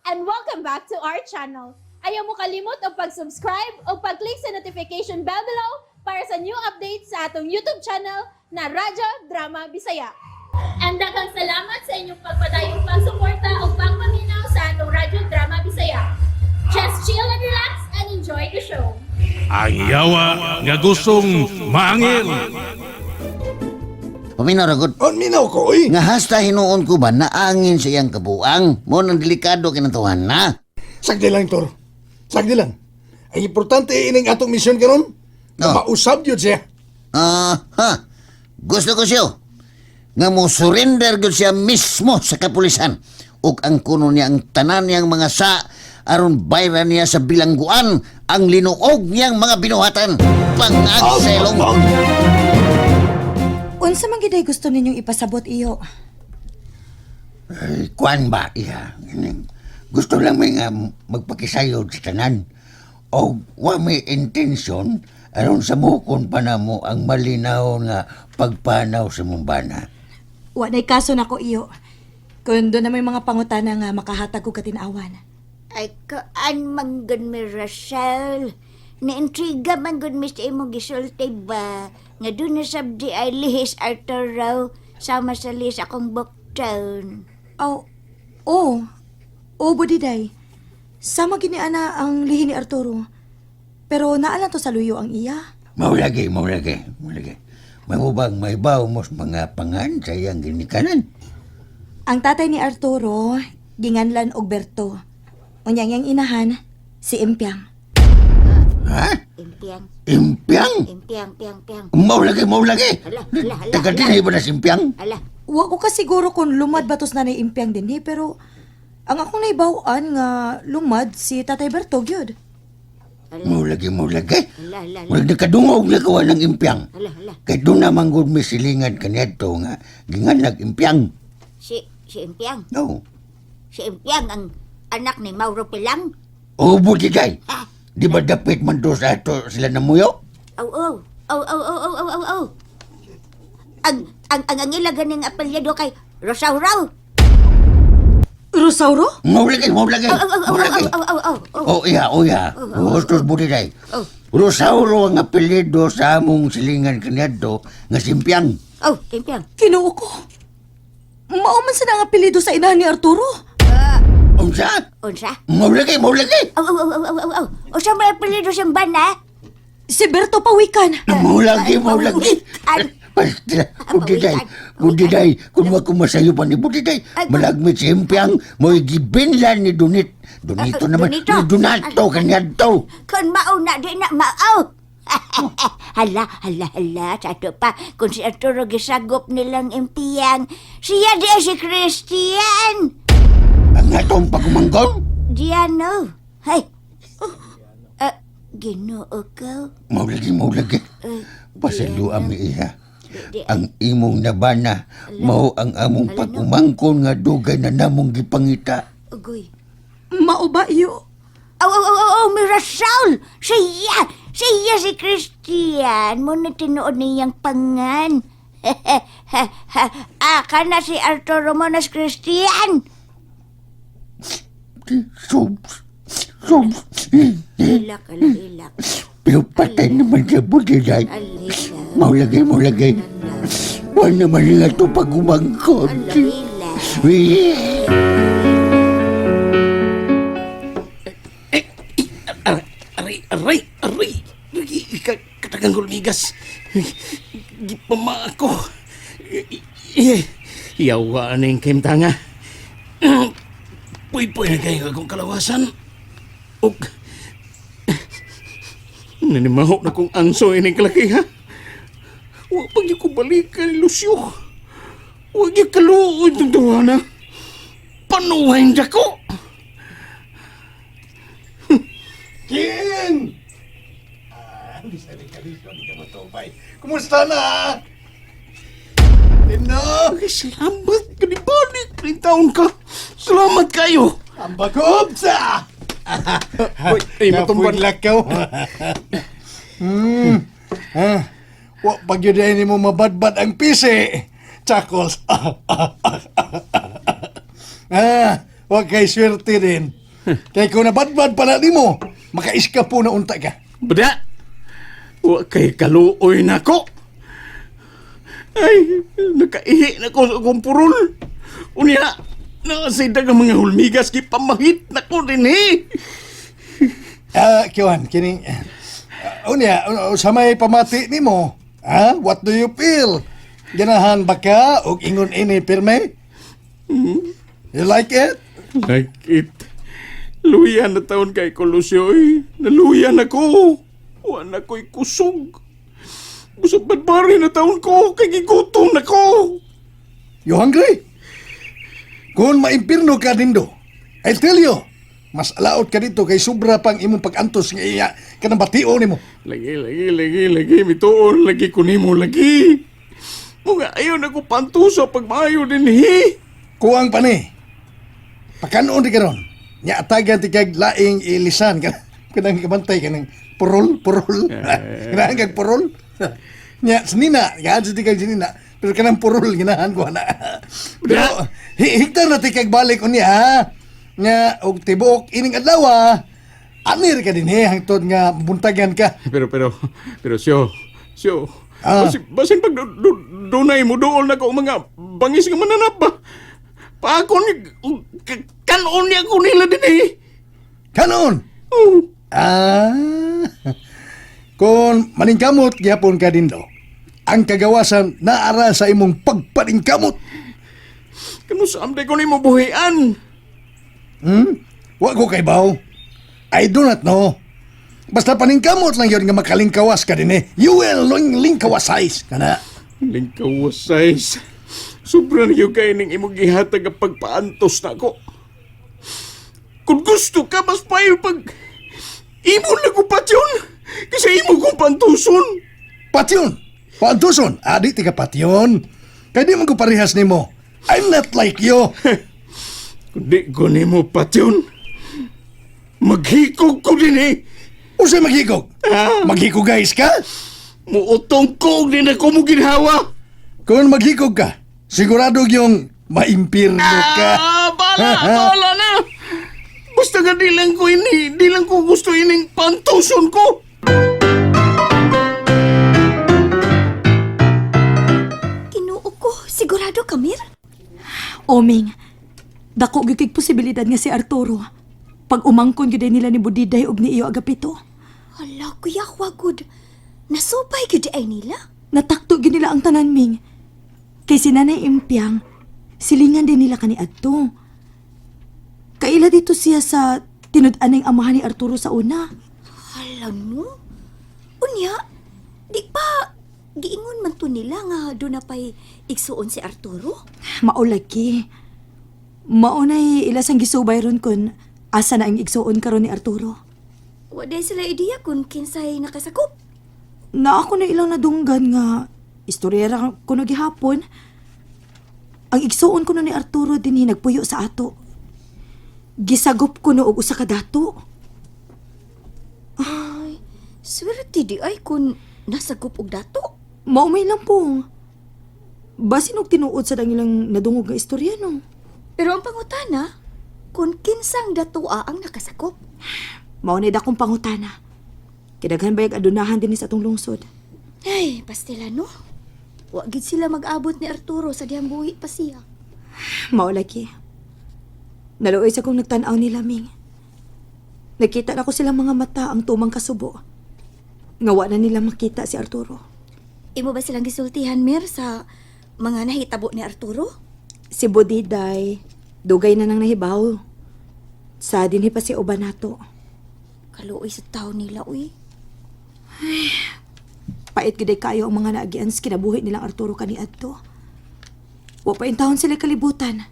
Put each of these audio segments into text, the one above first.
And welcome back to our channel. Ayaw mo kalimot og pag-subscribe o pag-click sa notification bell below para sa new updates sa atong YouTube channel na Radyo Drama Bisaya. And daghang salamat sa inyong pagpadayong pagsuporta o pagpaminaw sa atong Radyo Drama Bisaya. Just chill and relax and enjoy the show. Ang yawa nga gustong maangil. Paminaw ra gud. On minaw ko, oy. Nga hasta hinuon ko ba naangin sa iyang kabuang. Mo nang delikado kinatuhan na. Sagdi lang, Tor. Sagdi lang. Ang importante ining atong misyon karon, na Oh. mausab yun siya. Ah, ha. Gusto ko siya. Nga mo surrender gyud siya mismo sa kapulisan. Ug ang kuno niya ang tanan niyang mga sa aron bayran niya sa bilangguan ang linuog niyang mga binuhatan. Pangagselong. Unsa man giday gusto ninyong ipasabot, iyo? Ay, kuan ba iya? Gusto lang may nga magpakisayod sa tanan. O wa may intensyon aron sa mukon pa namo ang malinaw nga pagpanaw sa mong bana. Wa nay kaso nako, iyo. Kun doon na may mga pangutana nga makahatag og katinawan. Ay, kaan man gud mi, Rachel. Naintriga man gud mi sa imong gisulti ba? Nga doon na sabdi ay lihis Arthur raw. Sama sa lihis akong bukton. Aw, oh, oh, budiday. Sama gini ana ang lihi ni Arturo. Pero naa lang to sa luyo ang iya. Maulagi, maulagi, maulagi. Mahubang may baw mo sa mga pangan sa iyang ginikanan. Ang tatay ni Arturo, ginganlan og Berto. Unya ang iyang inahan, si Impiang. Ha? Impiang, Impiang? impiang, piang, piang. Maulagi, maulagi. Hala, hala, hala, Taga hala. dinhi ba na si Impiang? Ala, Wa ko kasiguro kung lumad ba tos nanay Impiang dinhi, pero ang akong naibaw-an nga lumad si Tatay Berto gyud. Maulagi, maulagi. ala, ala, ala, Murag nakadungog na kawa ng impiang. ala, ala. Kay doon naman gud may silingan kaniadto nga ginganlag impiang. Si Impiang. No. Si Impiang ang anak ni Mauro Pilang. Oh, buti day. Ah. Di ba dapit man do sa ato sila namuyo? Aw, aw, aw, aw, aw, aw, aw, aw, aw. Ang ila ganing apelyido kay Rosauraw. Rosauro? Maulagi, maulagi. Aw, aw, aw, aw, Maulagi. aw, aw, aw, aw. Oh, iya, oh, iya. Hustos buti day. Oh. Rosauro ang apelyido sa among silingan kaniadto nga simpiang. Oh, Impiang. Kinuo ko. Mao man sa ang apelyido sa inahan ni Arturo. Unsa? Unsa? Maulagi, maulagi. Aw, aw, aw, aw, aw, aw, aw. Unsa may apelyido siyang bana? Si Berto Pawikan. Maulagi, maulagi. Pawikan. Basta, buti day, buti day, kung wa ko masayo pa ni buti day, malagmit si Impiang, mo'y gibinlan ni Donit. Donito Ah, naman, Donito. ni Donato, kaniadto. Kun mao na di na mao. Hala, hala, hala, sato pa. Kung si Arturo gisagop nilang Impiang, siya di si Christian. Ang atong pagumanggon, Diano. Hay. Ah, Ginoo ko. maulagi, maulagi. Eh, Pasalo ami iha. Di, Ang imong nabana, mao ang among Ala, no. pag-umangkon nga dugay na namong gipangita. Ugoy. Mao ba iyo? Aw, aw, aw, aw, aw, mi Rasaul! Siya! Siya si Christian! Muna tinuod niyang pangan. Ah, kana si Arturo Monas Christian! Subs, subs. Ilak, ala, ilak. Pero patay naman siya, buti day. Alila. Maulagi, maulagi. Wala naman nga ito pag-umangkon. Ala, ilak. Aray, aray, aray, aray. Katagang hulmigas. Gipama ako. Yawa na yung kaimtanga. Puy-puy na kayo akong kalawasan. Ug nanimaho na kong anso ining kalaki, ha? Wa pag ko balikan ni Lucio. Huwag yung kaluod ng tawana. Panuwain dako. Kin! Ah, di sa ka dito, di ka matubay. Kumusta na? Tino! Ay, salamat. Kanibalik. Rin taon ka. Salamat kayo. Ang bagob sa! Uy, ay, matumban. Napuilakaw. Ah, wa pag yun ay mo mabadbad ang pisi. Chuckles. Ah, Wa kay swerte din. Kay kung nabadbad pa na nimo, makaiskapo na unta ka. Bada! Wa kay kaluoy nako. Ay, nakaihi na ko sa akong purol. Unya, nakasida ang mga hulmigas gipamahit na ko din eh. Ah, kiwan, kining unya, sa may pamati nimo, ha? What do you feel? Ganahan ba ka og ingon ini pirme? You like it? Like it. Luya na taon kay ko, Lucio, eh. Naluya na ko. Wa na ko'y kusog. Busog badbari na taon ko, kay gigutom na ko. You hungry? Kung maimpirno ka dindo, I tell you, mas alaot ka dito kay sobra pang imong pag-antos nga iya kanang batio nimo. Lagi, lagi, lagi, lagi, mituon, lagi ko nimo, lagi. Mga ayaw na ko pantuso pag maayo din, he. Kuwang pa ni. Pakanon di karon. Nya atagan ti kag laing ilisan ka kanang kabantay kanang purol purol. Ganahan kag purol. Nya sinina, gaan sa ti kag sinina. Pero kanang purol ginahan ko na. Pero higtan na ti kag balik unya ha. Nya og tibuok ining adlaw anir ka din he hangtod nga buntagan ka. Pero, pero, pero, siyo, siyo, Ah. basin, basin pag dunay mo dool na ko mga bangis nga mananap ba? Paako ni, kanon niya ko nila din eh. Kanon. Oh. Ah. Kung maningkamot gyapon ka dindo. Ang kagawasan naara sa imong pagpaningkamot. Kano sa amday ko nimo buhian? Hmm? Wa ko kay baw. I do not know. Basta paningkamot lang yun nga makalingkawas ka din eh. You will lingkawas size. Kana. Lingkawas size. Sobra na yung kay ning imong gihatag ang pagpaantos na ako. Kung gusto ka, mas payo pag imo na ko patyon. Kasi imo kong pantuson. Patyon! Paantuson! Adi ti ka patyon. Kay di man ko parehas nimo. I'm not like you. Kung di ko nimo patyon, maghikog ko din eh. Usa maghikog? Ha? Maghikog guys ka? Muutong ko og di na ko mo ginhawa. Kung maghikog ka, sigurado yung maimpirno ka. Ah, bala, bala na. Basta nga di lang ko ini, di lang ko gusto ining pantuson ko. Kinuo ko, sigurado ka, Mir? Oming, dako gyud kay posibilidad nga si Arturo. Pag umangkon gyud nila ni Budiday og ni Iyo Agapito. Hala, kuya, wagud. Nasupay gyud ay nila. Natakto gyud nila ang tanan, Ming. Kay si Nanay Impiang, silingan din nila kani adto. Kaila dito siya sa tinud-an ng amahan ni Arturo sa una. Hala, no? Unya, di pa giingon man to nila nga doon na pa'y igsuon si Arturo? Maulagi. Maunay ilas ang gisubay ron kun asa na ang igsuon karon ni Arturo. Wa day sila ideya kung kinsay nakasakop. Na ako na ilang nadunggan nga istoryera kuno gihapon. Ang igsuon kuno ni Arturo dinhi nagpuyo sa ato. Gisagop kuno og usa ka dato. Ay, swerte di ay kung nasagop og dato. Maumay lang pong. Basin og tinuod sa ilang nadungog nga istorya no. Pero ang pangutana, kung kinsang datoa ang nakasakop. Mao ni dakong pangutana. Kidaghan bayag adunahan dinhi sa atong lungsod. Ay, pastila no. Wa gid sila mag-abot ni Arturo sa dihang buhi pa siya. Mao lagi. Naluoy sa kong nagtan-aw nila, Ming. Nakita na ko silang mga mata ang tumang kasubo. Nga wa na nila makita si Arturo. Imo ba silang gisultihan, Mir, sa mga nahitabo ni Arturo? Si Bodiday, dugay na nang nahibaw. Sa dinhi pa si Obanato. Kaluoy sa tao nila, uy. Pait gyud ay kayo ang mga naagian sa kinabuhi nilang Arturo kaniadto. Wa pa intawon sila kalibutan.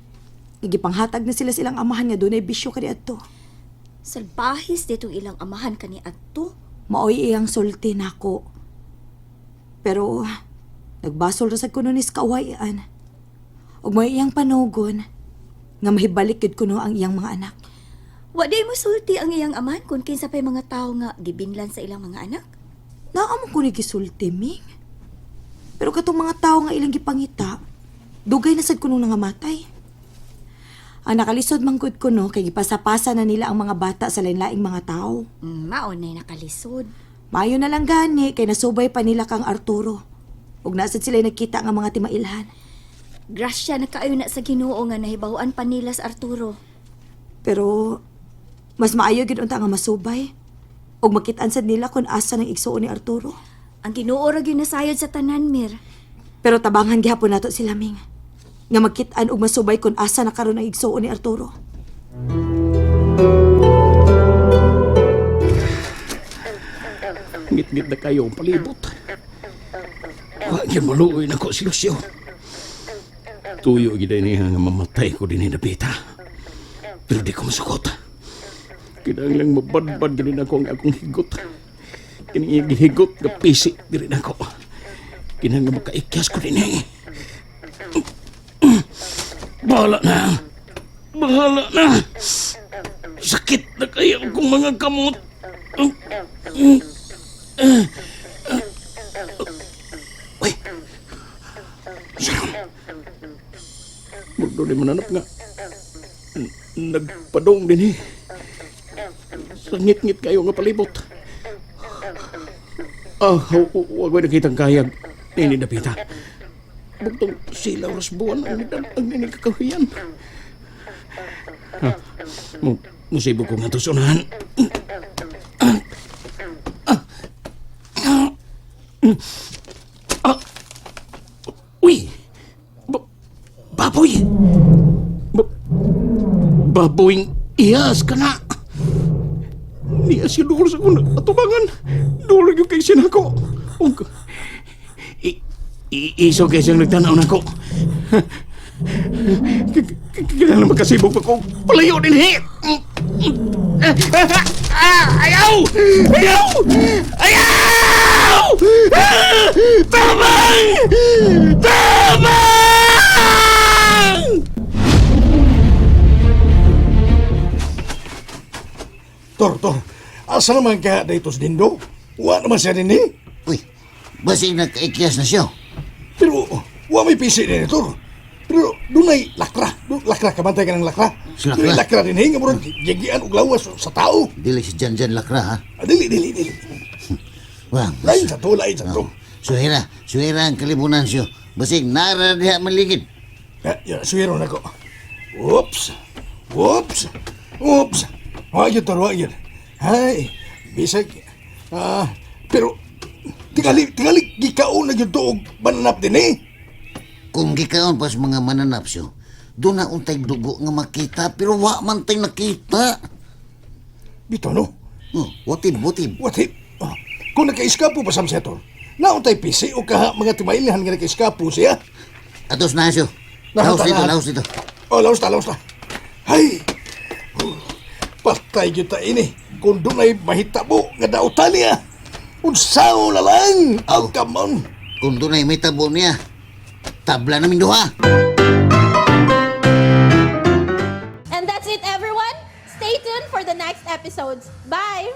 Gipanghatag na sila silang amahan nga dunay bisyo kaniadto. Salbahis ditong ilang amahan kani adto. Maoy iyang sulti nako. Pero nagbasol ra sad kuno ni sa kawayan. Ug may iyang panugon nga mahibalik gyud kuno ang iyang mga anak. Wa day mo sulti ang iyang amahan kung kinsa pay mga tawo nga gibinlan sa ilang mga anak. Naa mo ko ni gisulti, Ming. Pero katong mga tawo nga ilang gipangita, dugay na sad kuno nangamatay. Ang nakalisod man gud ko no, kay gipasapasa na nila ang mga bata sa lain-laing mga tao. Mao na'y nakalisod. Maayo na lang gani kay nasubay pa nila kang Arturo. Ug nasad sila nagkita nga mga timailhan. Grasya na kaayo na sa Ginoo nga nahibaw-an pa nila sa Arturo. Pero mas maayo gid unta nga masubay. Ug makit-an sad nila kung asa nang igsuon ni Arturo. Ang Ginoo ra gyud nasayod sa tanan, Mir. Pero tabangan gihapon nato sila Ming. Nga makit-an ug masubay kung asa na karon ang igsuon ni Arturo. Ngit-ngit na kayo ang palibot. Wa gyud maluoy nako si Lucio. Tuyo gid niya nga mamatay ko dinhi dapita. Pero di ko masukot. Kinahanglang mabadbad gid nako ang akong higot. Kini gihigot nga pisi diri nako. Kinahanglan makaikyas ko dinhi. Bahala na. Bahala na. Sakit na kayo akong mga kamot. Uy! Sharon! Murdo ni mananap nga. Nagpadong din eh. Sangit-ngit kayo nga palibot. Ah, wag ko nakitang kayag. Nini Dapita. Bugtong silaw ras buwan ang nidam ang nini kakahuyan. Ha, mo musibo ko nga to sa unahan. Ah! Uy! Baboy! Baboyng iyas ka na! Niya siya duol sa kong atubangan. Duol yung kay sinako. Ug... Iso kay siyang nagtanaw na ko. Kailangan makasibog pa ko. Palayo din he! Ayaw! Ayaw! Ayaw! Tabang! Tabang! Tor, Tor. Asa naman ka dito sa Dindo? Wa naman siya din eh. Uy, basig nagkaikyas na siya. Pero wa may pisi din Tor. Pero dunay lakra. Lakra, kabantay ka ng lakra. Si lakra? Dunay lakra din eh. Nga murag gigian og lawas sa tao. Dili si Janjan Lakra, ha? Ah, dili, dili, dili. Wah, Lain sa to, lain sa to. Suhira, suhira ang kalibunan siyo. Basig nara diha maligid. Ya, ya, suwero na ko. Oops. Oops. Oops. Wa gyud Tor, wa gyud. Hay, bisag. Ah, pero tingali tingali gikaon na gyud to og bananap din eh. Kung gikaon pas mga mananap siyo, doon na untay dugo nga makita, pero wa man tay nakita. Bitaw no. Oh, watib, watib. What if, ah, kung naka-eskapo pa sa Tor, nauntay pisi o kaha mga timailihan nga naka-eskapo siya. Atos na siyo. Laos Laos dito, ta, laos dito. Oh, laos ta, laos ta. Hay! Oh, patay kita ini. Kung dunay mahitabo nga dautan niya. Unsao na lang. Oh, come on. Kung doon ay may tabo niya, tabla namin duha. And that's it, everyone. Stay tuned for the next episodes. Bye!